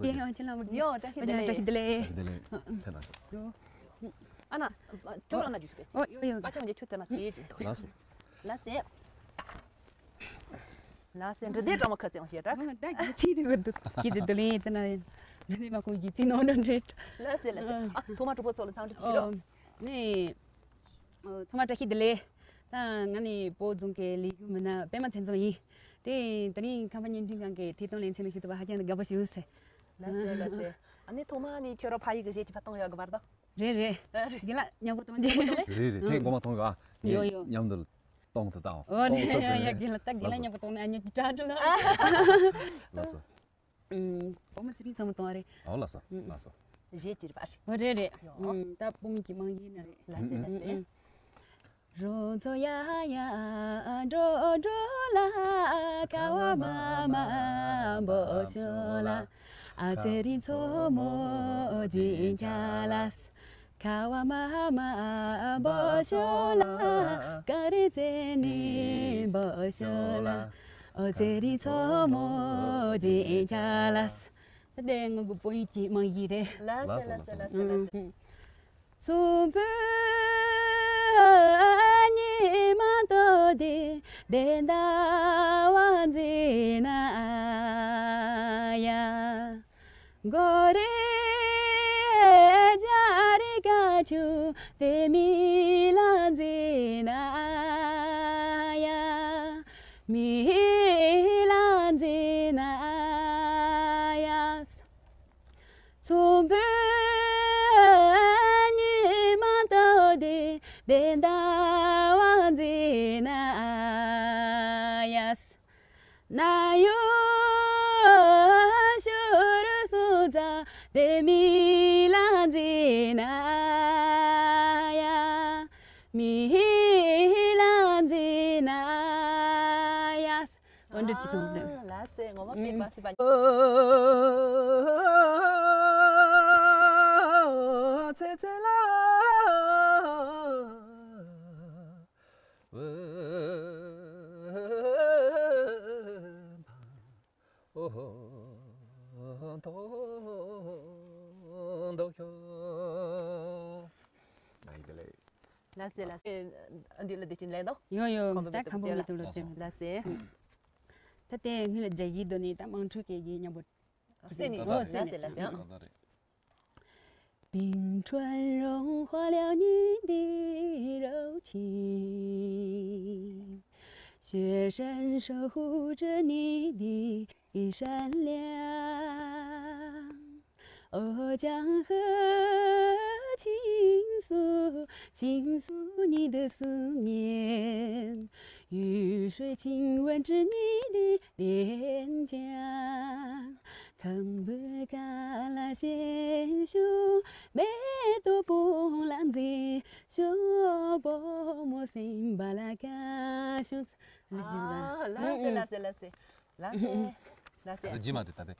ཡེ་ཡང་ཅི་ལ་མ་གི་ཡོ། བཀྲ་ཤིས་བདེ་ལེགས། བཀྲ་ཤིས་བདེ་ལེགས། བཀྲ་ཤིས་བདེ་ལེགས། ཐད་ན། ཨ་ན། ཅོག་ལ་ན་ཇུས་པས། ཨོ་ཡོ་ཡོ། པ་ཆེན་དབང་རྒྱལ་ཁྱོད་ཐད་ན་ཅི་ཡེ་ཅི། ལགས་སོ། ལགས་སེ། ལགས་སེ། འདྲི་དེ་ཀྲང་མ་ཁ་ཚེ་ཡང་བཤད་དྲ། ཨོ་ད་གི་ཚིག་དེ་བར་དུ་གི་དེ་དུ་ལེན་ཡེ་ད་ན་ཡིན། འདྲི་དེ་མ་ཁོང་གི་ཚིག་ནང་འདྲ་འདྲེ། ལགས་སེ་ལགས་སེ། ཨ་ཐོག་མ་གྲོགས་པོ་ཚོ་ལ་འཚམས་འདྲི་ཞུ་རོགས། ཨོ་ནི། ཨོ་ཚང་མ་བཀྲ་ཤིས་བདེ་ལེགས། ད་ང་ནི་བོད་རྫོང་གི་ལས་ཞུགས་མི་སྣ་པད་མ་མཚན་བཟང་ཡིན། དེ་དེ་རིང་ཁམས་པ་བརྙན་འཕྲིན་ཁང་གི་ཐད་གཏོང་ལེ་ཚན་ལ་ཞུགས་ཐུབ་པ་ཧ་ཅང་དགའ་པོ་ཞིག་ཟེར། ལགས་སེ་ལགས་སེ། ཨ་ནི་ཐོག་མ་ནི་ཁྱོད་རང་ཕ་ཡུལ་གྱི་གཞས་ཅིག་ཕར་གཏོང་ཡག་གི་བར་དུ། རེད་རེད། ཨ་རེད། རྒན་ལགས་མཉམ་པོ་གཏོང་རྒྱུ། རེད་རེད་ཐེངས་གོང་མ་མཐོང་ཡོད་ཨ། ཡོ་ཡོ། མཉམ་དུ་གཏོང་དུ་བཏང་། ཨོ་རེད་ཡ་རྒན་ལགས་ད་རྒན་ལགས་མཉམ་པོ་གཏོང་ན་ཨ་ཉི་ཀྱི་དྲ་དྲི་ལ། ལགས་སོ། ཨུམ། བུ་མོ་ཚེ་རིང་ཚང་མ་གཏོང་བ་རེད། ཨོ་ལགས་སོ་ལགས་སོ། གཞས་ཅིག་རེད་པ་རེད། ཨོ་རེད་རེད། ཡོ། ཨུམ། ད་བུ་མོ་གི་མང་ཡིན་ན་རེད། ལགས་སེ་ལགས་སེ། རོང་ཚོ་ཡ་ཡ་འགྲོ་འགྲོ་ལ། ཀ་བ་མ་མ་འབོ་ཤོ་ལ། ཨ་ཚེ་རིང་མཚོ་མོ་སྦྱིན་ཆ་ལ། ཁ་བ་མ་མ་འབོ་ཤོ་ལ། ཀ་རེ་ཙེ་ནི་འབོ་ཤོ་ལ། ཨོ་ཚེ་རིང་མཚོ་མོ་སྦྱིན་ཆ་ལ། ད་དེ་ངོ་གི་བོད་ཡིག་གི་མང་ཡིག་རེད། ལགས་སེ་ལགས་སེ་ལགས་སེ་ལགས་སེ། ཚོམ་བུ་ཉི་མ་དོ་དེ་དེ་ཟླ་བ་འཛིན་ན་ཡ། གོ་རེ་རྒྱ་རེ་ཀ་ཆུ་དེ་མི་ལ་འཛིན་ན་ཡ། མི་ལ་འཛིན་ན་ཡ། ཚོམ་བུ་ཉི་ དེ་ལྟ་བ་འཛིན་ན་ཡ། ན་ཡོད་ཤོར་སོང་ཙང་དེ་མི་ལ་འཛིན་ན་ཡ། མི་ལ་འཛིན་ན་ཡ། འོ་འདྲ་ཅིག་དང་འདྲ། ལགས་སེ། ངོ་མ་དཔེ་པ་སི་པ། ཚེ་ཚེ་ལ། ཨོ་ཧོ། མཐོང་མདོག་ཁྱོད། ང་ཡི་དེ་ལས། ལགས་སེ་ལགས་སེ། འདི་ལ་བདེ་ཆེན་ལན་དང་། ཡོ་ཡོ། ཁམས་པའི་ད་ཁམས་པའི་དུ་ལ་དུ་ལ་དེ། ལགས་སེ། ད་དེ་སྔོན་ལ་རྒྱ་ཡིག་འདོན་ནས་ད་དམངས་ཁྲོད་ཀྱི་ཡིག་མཉམ་པོ། སེ་ནི། ཨོ་སེ་ནི། ལགས་སེ་ལགས་སེ། ཨང་། 冰川融化了你的柔情，雪山守护着你的善良。哦，江河倾诉，倾诉你的思念，雨水亲吻着你的脸颊。 ཁམས་པའི་ཀ་ལ་ཞེ་ཤུ་མེ་ཏོག་སྤུངས་ལ་མཛེས་ཤོག་བུ་མོ་སེམས་པ་ལ་དགའ་ཤོག་ཨ། ལགས་སེ་ལགས་སེ་ལགས་སེ། ལགས་སེ། ལགས་སེ། ད་ལྟ་རྗེས་མ་དེ་ད་ལྟ།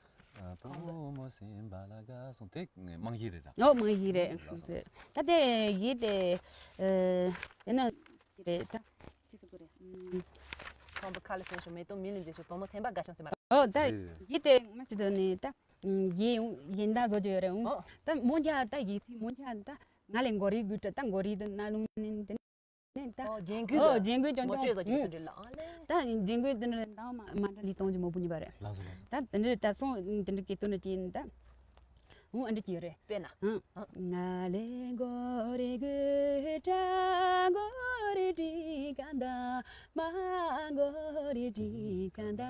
བུ་མོ་སེམས་པ་ལ་དགའ་སོང་དེ་དམངས་ཡིག་རེད་ར། ཨོ་དམངས་ཡིག་རེད། ལགས་སོ། ད་ལྟ་ཡིག་དེ་ཨ་དེ་ན་ཅི་རེད་ད། ཅི་ཟེར་དགོས་རེད། ཁམས་པའི་ཀ་ལ་ཞེ་ཤུ་མེ་ཏོག་མི་ལ་མཛེས་ཤོག་བུ་མོ་སེམས་པ་དགའ་ཤོག་ཟེར་མ་རེད། ཨོ་ད་རེད། ཡིག་དེ་ང་ཅི་དོན་ནས་ད་ཡིན་ཡིན་ད་བཟོ་རྒྱུ་ཡོད་རེད། ཨོ། ད་མོ་འཇའ་ད་ཡིག་ཚིག་མོ་འཇའ་ད་ང་ལས་མགོ་རིལ་དགོས་ད་མགོ་རིལ་དུ་ན་ལུང་ནས་དེ་ནས་ད། ཨོ་རྒྱན་གོས་ཨོ་དེ། རྒྱན་གོས་ཀྱང་ངོ་སྤྲོད་བཟོ་རྒྱུ་དེ་འདྲ་ལ་ཨ་ལས། ད་རྒྱན་གོས་དེ་འདྲ་འདང་མ་མ་འདྲ་ལི་གཏོང་རྒྱུ་མོ་བུ་གཉིས་པ་རེད། ལགས་སོ་ལགས་སོ། ད་དེ་འདྲ་ད་སོང་དེ་འདྲ་སྐད་དོད་ནས་ཅི་ཡིན་ད། ཨུ་ཨ་འདྲ་ཅི་ཡོད་རེད། དཔེར་ན། ཨང་། ང་ལས་མགོ་རིལ་དགོས་ད་མགོ་རིལ་དྲི་ག་འདའ་མ་མགོ་རིལ་དྲི་ག་འདའ་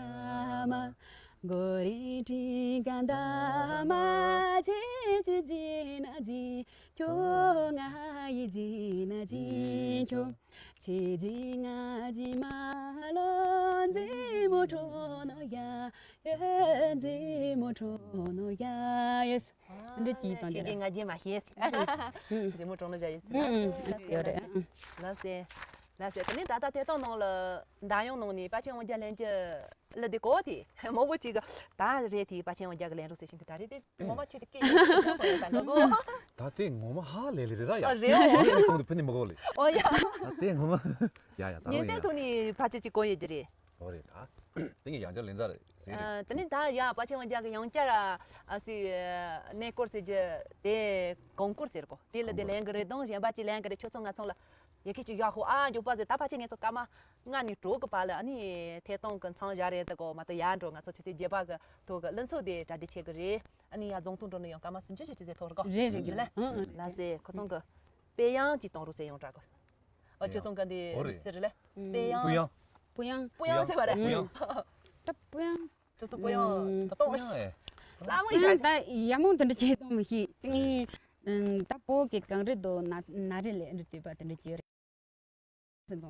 མ། མགོ་རིལ་དྲི་ག་འདའ་མ། ཁྱེད་ཀྱི་རྗེས་ན་རྗེས་ཁྱོད་ང་ཡི་རྗེས་ན་རྗེས་ཁྱོད། ཁྱེད་ཀྱི་ང་ཀྱི་མ་ལོ་མཛེས་མོ་ཁྲོ་ནོ་ཡ། ཡོད་མཛེས་མོ་ཁྲོ་ནོ་ཡ་ཡོད། འདི་ཅི་དང་ཁྱེད་ཀྱི་ང་ཀྱི་མ་ཤེས། མཛེས་མོ་ཁྲོ་ནོ་ཡ་ཡོད། ཡོད་རེད། ལགས་སེ། ལགས་སེ། དེ་ནས་ད་ལྟ་ཐད་གཏོང་ནང་ལ་འདར་ཡོང་ནང་ནས་དཔལ་ཆེན་དབང་རྒྱལ་ལྷན་རྒྱས་ལ་དེ་གོ་དེ་མང་པོ་ཅིག་གི་ད་རེད་དེ་དཔལ་ཆེན་དབང་རྒྱལ་གི་ལན་རོགས་ཟེར་བཞིན་གི་ད་རེད་དེ། ངོ་མ་ཁྱོད་དེ་སྐད་ཡིག་ཐུག་སོང་ཡོད་པ་འདྲ་གོ། ད་དེ་ངོ་མ་ཧ་ལས་ལས་རེད་ར་ཡ། ཨ་རེད་འོ། ངས་ཁོང་དུ་ཕུ་ནི་མི་གོ་ལེ། ཨོ་ཡ། ད་དེ་ངོ་མ་ཡ་ཡ་ད་ངས་རུང་དེ་ཡ། ཐུག་ནི་ཕལ་ཆེར་ཅིག་གོ་ཡོད་ཀྱི་རེད། ཨོ་རེད་ད། དེ་ངས་ཡང་བསྐྱར་ལན་ཚར་ཟེར་རེད། ཨ་དེ་ནི་ད་ཡ་དཔལ་ཆེན་དབང་རྒྱལ་གི་ཡང་བསྐྱར་ཨ་སི་གནས་སྐོར་ཟེར་གྱི་དེ་གོང་བཀུར་ཟེར་གོ་དེ་ལ་དེ་ལན་གི་རེད་དང་གཞན་པ་ཅིག་ལན་གི་རེད་ཁྱོད་ཚོ་ང་ཚོ་ལ། ཡ་གི་ཅིག་ཡག་ཧོ་ཨ་མགྱོགས་པ་ཟེར་ད་ཕལ་ཆེར་ངེད་ཚོ་སྐར་མ་ལྔ་ནས་དྲུག་གི་བར་ལ་ཨ་ནི་ཐད་གཏོང་གི་མཚམས་བཞག་རེད་ད་གོ་མ་གཏོགས་ཡར་འགྲོ་ང་ཚོ་ཆུ་ཚོད་བརྒྱད་པ་གི་ཐོག་གི་གླུ་ཚོགས་དེ་གྲ་སྒྲིག་བྱེད་གི་རེད། ཨ་ནི་ཡར་རྫོང་ཐོག་འགྲོ་ནས་ཡང་སྐར་མ་སུམ་ཅུ་ཞིག་ཅི་ཟེར་ཐོག་རེད་གོ་རེད་རེད་རེད་ལ། ལགས་སེ་ཁོ་ཚོ་གི་དཔེ་ཡང་ཅིག་གཏོང་རོགས་ཟེར་ཡོང་དྲ་གོ་ཨ་ཁྱོད་ཚོ་གི་འདི་ཨོ་རེད། ཟེར་རེད་ལ། དཔེ་ཡང་། སྤུ་ཡང་། སྤུ་ཡང་། སྤུ་ཡང་ཟེར་བ་རེད། སྤུ་ཡང་། ད་སྤུ་ཡང་། ཁྱོད་ཚོ་སྤུ་ཡང་ད་གཏོང་། ཡང་ཨེ། ས་མོ་ཡིན་ད་ཡ་མོ་དེ་འདྲ་བྱེད་གཏོང་མི་ཤེས། ད་སྤོ་གི་གངས་རི་དོ་ན་ན་རི་ལས་འདྲ་དུས་པ་དེ་འདྲ་བྱེད་རེད།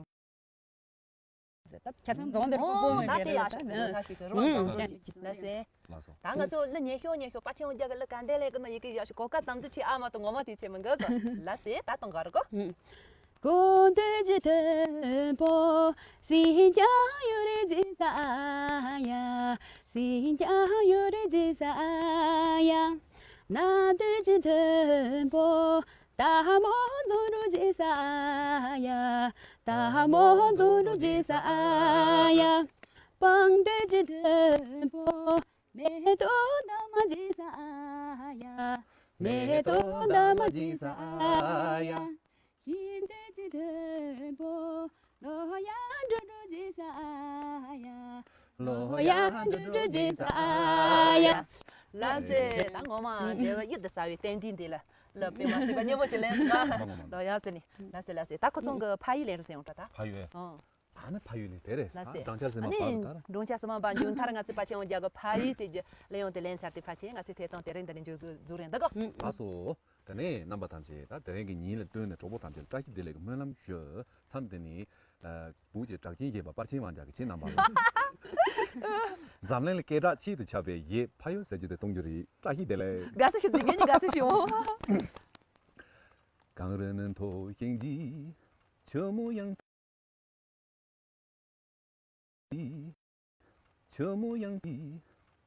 ད་ཁྱ་ཚང་རྫོང་འདིར་སྤོ་སྤོ་མི་ད་དེ་རེད་ཡག་ད། ཤོས་ཤིག་རེད་རོང་ཙམ་ཙམ་ཅིག་ལ་ཟེ། ལགས་སོ། ད་ང་ཚོ་ལ་ཉན་ཤོག་ཉན་ཤོག་པ་ཆེན་འོ་རྒྱ་གི་ལ་ག་འདས་ལས་ཀི་ནོ་ཡི་གེ་ཡག་ཤོག་གོ་སྐབས་དམ་འཛིན་ཆེ་ཨ་མ་དང་ངོ་མ་དེ་ཆེ་མི་འགག་གི་ལ་ཟེ་ད་གཏོང་ག་རེད་གོ། གོང་དུ་ཅི་མཐོན་པོ། སྲིད་ཀྱང་ཡུ་རེ་ཇི་ས་ཡ། སྲིད་ཀྱང་ཡུ་རེ་ཇི་ས་ཡ། ན་དུ་ཅི་མཐོན་པོ། ད་མོ་འཛུམ་རུ་ཇི་ས་ཡ། ད་མོ་འཛུམ་རུ་ཇི་ས་ཡ། པང་དུ་ཅི་མཐོན་པོ། མེ་ཏོག་འདབ་མ་ཇི་ས་ཡ། མེ་ཏོག་འདབ་མ་ཇི་ས་ཡ། ཤིང་རྟ་ཅི་མཐོན་པོ། ལོ་ཡང་འགྲོ་འགྲོ་ཇི་ས་ཡ། ལོ་ཡང་འགྲོ་འགྲོ་ཇི་ས་ཡ། ལགས་སེ། ད་ངོ་མ་འབྲེལ་བ་ཡིད་དུ་ཟ་བའི་རྟེན་འབྲེལ་འདི་ལ་ལབ་པའི་མ་སྲིད་པ་སྙན་པོ་ཅིག་ལེན་སོང་ང་། ལོ་ཡང་ཟེར་ནས་ལགས་སེ་ལགས་སེ། ད་ཁོ་ཚོ་གི་ཕ་ཡུལ་ལེན་རོགས་ཟེར་ཡོང་ད་ད། ཕ་ཡུལ། ཨང་། ད་ནི་ཕ་ཡུལ་ནས་དེ་རེད། ལགས་སེ། སྦྲང་ཆར་ཟེར་ན་ཨ་ནི་ཕ་ཡུལ་ད་རེད། སྦྲང་ཆར་ཟེར་མ་པ་མཇུག་མཐར་ང་ཚོས་ཕ་ཆེན་འོ་རྒྱ་གི་ཕ་ཡུལ་ཟེར་གྱི་ལེན་ཡོང་དེ་ལེན་ཚར་ཏེ་ཕ་ཆེན་ང་ཚོའི་ཐད་གཏོང་དེ་རིང་འདི་ནས་མཇུག་རྫོགས་རེད་འདུག་གོ། ལགས་སོ། དེ་ནས་རྣམ་པ་ཐམས་ཅད་ད་དེ་རིང་གི་ཉིན་ལ་བསྟུན་ནས་གྲོགས་པོ་ཐམས་ཅད་ལ་བཀྲ་ཤིས་བདེ་ལེགས་ཀྱི་སྨོན་ལམ་ཞུ། མཚམས་དེ་ནས་བུ་གཅིག་གྲགས་ཅན་གཞས་པ་པར་ཆེན་དབང་རྒྱལ་གྱིས་ཁྱེད་རྣམ་པ་ལ་འཛམ་གླིང་ལ་སྐད་གྲགས་ཆེད་དུ་ཁྱབ་པའི་གཞས་ཕ་ཡུལ་ཟེར་རྒྱུ་དེ་གཏོང་རྒྱུ་རེད། བཀྲ་ཤིས་བདེ་ལེགས། དགའ་བསུ་ཞུ། དེ་ངེད་ཀྱིས་དགའ་བསུ་ཞུ། གངས་རི་ནུབ་ཏུ་ཤིང་གི་ཆུ་མོ་ཡང་ཆུ་མོ་ཡང་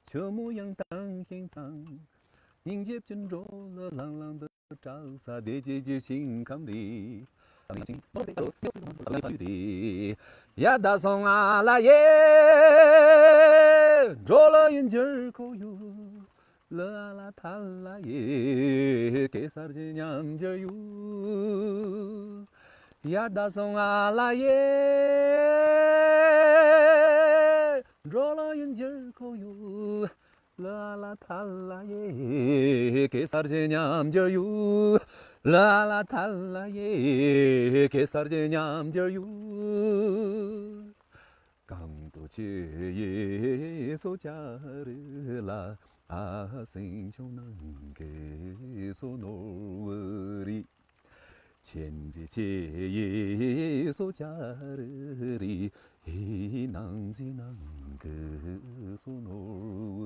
ཆུ་མོ་ཡང་དྭངས་ཤིང་གཙང་། སྙིང་རྗེ་བཅུད་འགྲོ་ལ་ལང་ལང་དུ་གྲགས་ས་བདེ་སྐྱིད་ཀྱི་ཞིང་ཁམས་རེད། ཡ་ད་སོང་ང་ལ་ཡེ། འགྲོ་ལ་ཡིན་འགྱུར་ཁོ་ཡུ། ལ་ལ་ཐ་ལ་ཡེ། གེ་སར་གྱི་ཉམས་འགྱུར་ཡུ། ཡ་ད་སོང་ང་ལ་ཡེ། འགྲོ་ལ་ཡིན་འགྱུར་ཁོ་ཡུ། ལ་ལ་ཐ་ལ་ཡེ། གེ་སར་གྱི་ཉམས་འགྱུར་ཡུ། ལ་ལ་ཐ་ལ་ཡེ། གེ་སར་གྱི་ཉམས་འགྱུར་ཡུ། གང་དུ་ཆེ་ཡེ་སོ་ཅ་རི་ལ། ཨ་སེང་ཆུང་ནང་གི་སོ་ནོར་བུ་རི། ཆེན་ཛི་ཆེ་ཡེ་སོ་ཅ་རི་རི། ཧི་ནང་ཛི་ནང་གི་སོ་ནོར་བུ་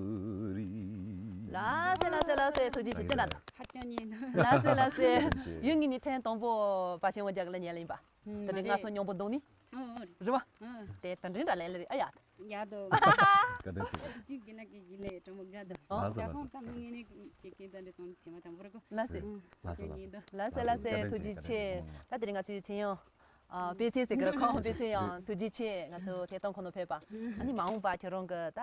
རི། ལགས་སེ་ལགས་སེ་ལགས་སེ། ཐུགས་རྗེ་ཆེ། ཅི་ན། ཧ་ཅང་ཉན། ལགས་སེ་ལགས་སེ། ཡུལ་ངེད་གཉིས་ཐེངས་དང་པོ་པ་ཆེན་དབང་རྒྱལ་ལ་ཉན་ལ་ཡིན་པ། ད་རེས་ང་སོ་སྙོང་པོ་འདུག་ནི། ཨོ་ཨོ་རེད། རེད་བ། ཨ། དེ་ད་འདྲེན་འདྲ་ལན་ལ་རེད། ཨ་ཡ། ཡ་དོ། བཀའ་དྲིན་ཆེ། ཅིག་གི་ན་གི་ཡིན་ལེ་གྲོགས་མོ་དགའ་དོ། ཨོ། ལགས་སོ། ལགས་སོ། ད་མི་ངེས་ནས་ཀྱི་ཀྱི་ད་འདྲེ་དང་ཐེ་མ་དང་པོ་ར་གོ། ལགས་སེ། ཨ། ལགས་སོ། ལགས་སོ། ཡིན་དོ། ལགས་སེ་ལགས་སེ། ཐུགས་རྗེ་ཆེ། ད་དེ་རིང་ང་ཚོའི་མཚན་ཡང་། ཨ། དཔེ་ཚན་ཟེར་གི་ར་ཁོང་དཔེ་ཚན་ཡང་ཐུགས་རྗེ་ཆེ། ང་ཚོ་ཐད་གཏོང་ཁོ་ན་ཕེབས་པ། ཨ་ནི་མ་འོངས་པ་ཁྱོད་རང་གི་ད་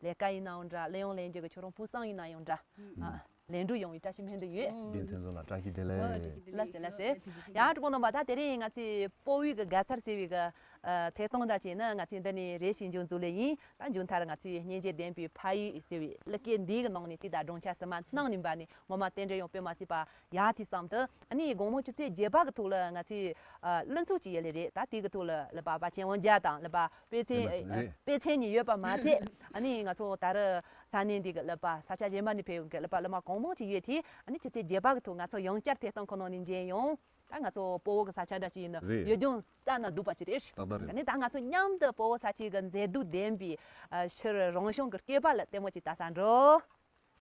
ལས་ཀ་ཡིན་ན་ཡང་འདྲ། གླེང་ཡོང་ལེན་རྒྱུ་གི་ཁྱོད་རང་ཕུགས་བསམ་ཡིན་ན་ཡང་འདྲ། ཨ། ལན་འགྲུབ་ཡོང་བའི་བཀྲ་ཤིས་སྨོན་འདུན་ཡོད། ཨོ། དེ་མཚན་ཚོ་ལ་བཀྲ་ཤིས་བདེ་ལེགས། ཨོ། བཀྲ་ཤིས་བདེ་ལེགས། ལགས་སེ་ལགས་སེ། ཡང་གྲོགས་པོ་རྣམ་པ། ད་དེ་རིང་ང་ཚོའི་སྤོ་བོའི་གི་དགའ་ཚལ་ཟེར་བའི་གི་ཨ་ཐད་གཏོང་འདྲ་བྱས་ན་ང་ཚོས་འདི་ནས་རེ་ཞིག་མཇུག་འཛུགས་ལེ་ཡིན། ད་མཇུག་མཐར་ང་ཚོའི་སྙིང་རྗེ་ལྡན་པའི་ཕ་ཡུལ་ཟེར་བའི་གླུ་སྐད་འདིའི་གི་ནང་ནས་དེ་དང་སྦྲང་ཆར་བསིལ་མ་སྣང་ནས་འབར་ནས་ངོ་མ་རྟེན་འབྲེལ་ཡང་དཔེ་མ་སྲིད་པ་ཡག་དུས་ཙམ་དུ། ཨ་ནི་དགོང་མོ་ཆུ་ཚོད་བརྒྱད་པ་གི་ཐོག་ལ་ང་ཚོའི་ཨ་གླུ་ཚུགས་ཅིག་ཡོད་ལེ་རེད། ད་དེ་གི་ཐོག་ལ་ལ་པ་པ་ཆེན་དབང་རྒྱལ་དང་ལ་པ་དཔེ་ཚན། ཨེ་མ་རེད། དཔེ་ཚན་གཉིས་ཡོད་པ་མ་ཚད། ཨ་ནི་ང་ཚོ་ད་རེས་ས་གནས་འདི་གི་ལ་པ་ས་ཆ་གཞན་པ་ནས་ཕེབས་ཡོང་གི་ལ་པ་ལ་མ་གང་མང་ཅིག་ཡོད་དེ། ཨ་ནི་ཆུ་ཚོད་བརྒྱད་པ་གི་ཐོག་ང་ཚོ་ཡང་བསྐྱར་ཐད་གཏོང་ཁོ་ན་ནས་མཇལ་ཡོང་། ད་ང་ཚོ་སྤོ་བོ་གི་ས་ཆ་འདྲ་ཅིག་ཡིན་ན། རེད། ཡུལ་ལྗོངས་ལྟ་ན་སྡུག་པ་ཅིག་རེད། ཏག་ཏག་རེད། ཨ་ནི་ད་ང་ཚོ་མཉམ་དུ་སྤོ་བོ་ས་ཆའི་གི་མཛེས་སྡུག་ལྡན་པའི་ཨ་ཕྱིར་རང་བྱུང་གི་སྐྱེས་པ་ལ་ལྟད་མོ་ཅིག་ལྟ་ས་འགྲོ།